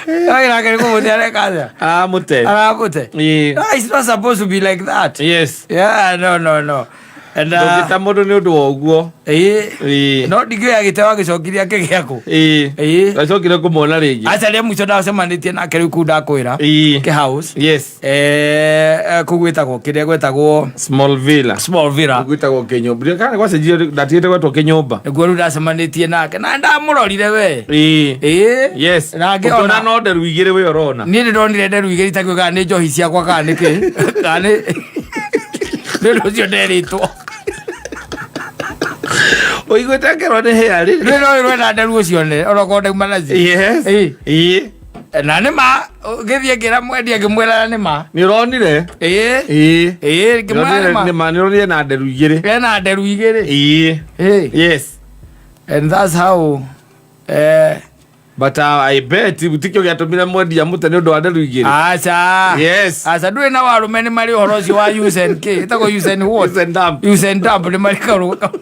Wĩra nĩ kũmũte areka atĩa? Aramũte. Aramũte. Ĩĩ. No, it's not supposed to be like that. Yes. Yeah, no, no, no. And, Ndũngĩta mũndũ nĩ ũndũ wa ũguo. Ĩĩ. Ĩĩ. No ndingĩoya gĩteo agĩcokirie akĩgĩa kũ. Ĩĩ. Ĩĩ. Acokire kũmwona rĩngĩ. Aca rĩa mũico ndacemanĩtie nake rĩu kũu ndakwĩra. Ĩĩ. Kĩ house. Yes. Kũu gwĩtagwo kĩrĩa gwĩtagwo Small villa. Small Villa. Gwĩtagwo kĩnyũmba. Kana gwacenjirio ndatigĩte gwetwo kĩnyũmba. Nĩguo rĩu ndacemanĩtie nake na ndamũrorire we. Ĩĩ. Ĩĩ. Yes. Na Ũkĩona ngĩona no nderu igĩrĩ we ũrona. niĩ nĩ ndonire nderu igĩrĩ itakiuga kana nĩ njohi ciakwa kana nĩ kĩ kana nĩ nĩ ũndũ ũcio nderĩtwo. Ũiguĩte ngerwo nĩ hĩa rĩ. Rĩu no rwenda nderu ũcio nĩ onokorwo ndauma nacio. Yes. Ĩĩ. Ĩĩ. Na nĩ ma ngĩthiĩ ngĩra mwendia ngĩmwĩra na nĩ ma. Nĩ ũronire? Ĩĩ. Ĩĩ. Ĩĩ ngĩmwĩra nĩ ma. Nĩ ma nĩ ũronire na nderu igĩrĩ. Ena nderu igĩrĩ. Ĩĩ. Ĩĩ. Yes. And that's how But I bet tikio gĩatũmire mwendia mũte nĩ ũndũ wa nderu igĩrĩ. Aca. Yes. Aca ndũrĩ na warũme nĩ marĩ ũhoro ũcio wa use and K. Ĩtagwo use and what? Use and dump. Use and dump nĩ marĩ kaũndũ.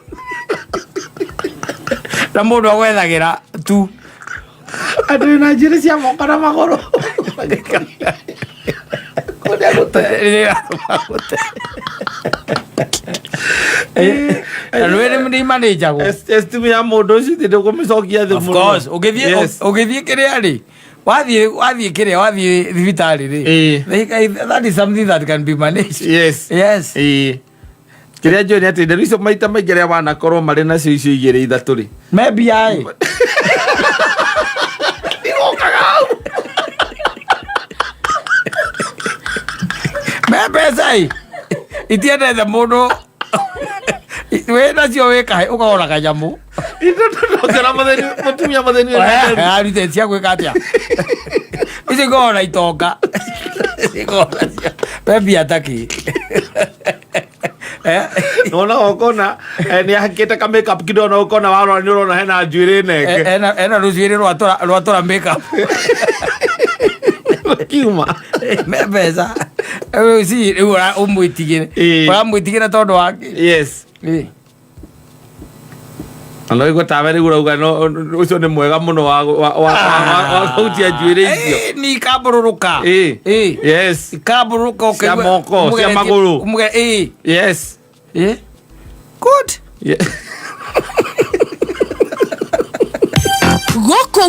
Na mũndũ agwethagĩra tu. Andũ na njuĩrĩ cia moko na magũrũ. Kũrĩa gũte. Rĩrĩa gũte. Na rwĩrĩ nĩ imanĩnjagwo. Esteem ya mũndũ ũcio ti ndũkũmĩcokia thĩ Of course, ũgĩthiĩ Yes. ũgĩthiĩ kĩrĩa rĩ wathiĩ wathiĩ kĩrĩa wathiĩ thibitarĩ rĩ Ĩĩ. That is something that can be managed. Yes. Yes. Ĩĩ. Kĩrĩa njũĩ nĩ atĩ nderu icio maita maingĩ arĩa wanakorwo marĩ nacio icio igĩrĩ ithatũ rĩ. Maybe I. Igokaga hau. Me mbeca ĩ itiendete mũndũ wĩ nacio wĩ kahe ũkagũra kanyamũ. Ndũngĩona mũthĩni mũtumia mũthĩni wĩna nderu. Arute cia gwĩka atĩa icio ikoragwo na itonga. Ikoragwo nacio. Me mbia takĩ. Eh? Nona ũkona nĩ ahakĩte ka makeup kidogo na ũkona warora nĩ ũrona hena njuĩrĩ nenge. Ena rũcuĩrĩ rwatũra makeup. Kiuma. Me mbeca rĩu ci rĩu ũmwĩtigĩre. Ĩĩ. Ũramwĩtigĩra tondũ wa kĩ? Yes. Ĩĩ. Na no igua tawe rĩu ũrauga no ũcio nĩ mwega mũno wa wa wa wa- wa kũhutia njuĩrĩ icio. Ĩĩ, nĩ ikambũrũrũka. Ĩĩ. Ĩĩ. Yes. Ikambũrũrũka Cia ũkaigua- moko, cia ũmũgeretie- magũrũ. ĩĩ. Yes. Ĩĩ. Good. Yeah. Gũkũ.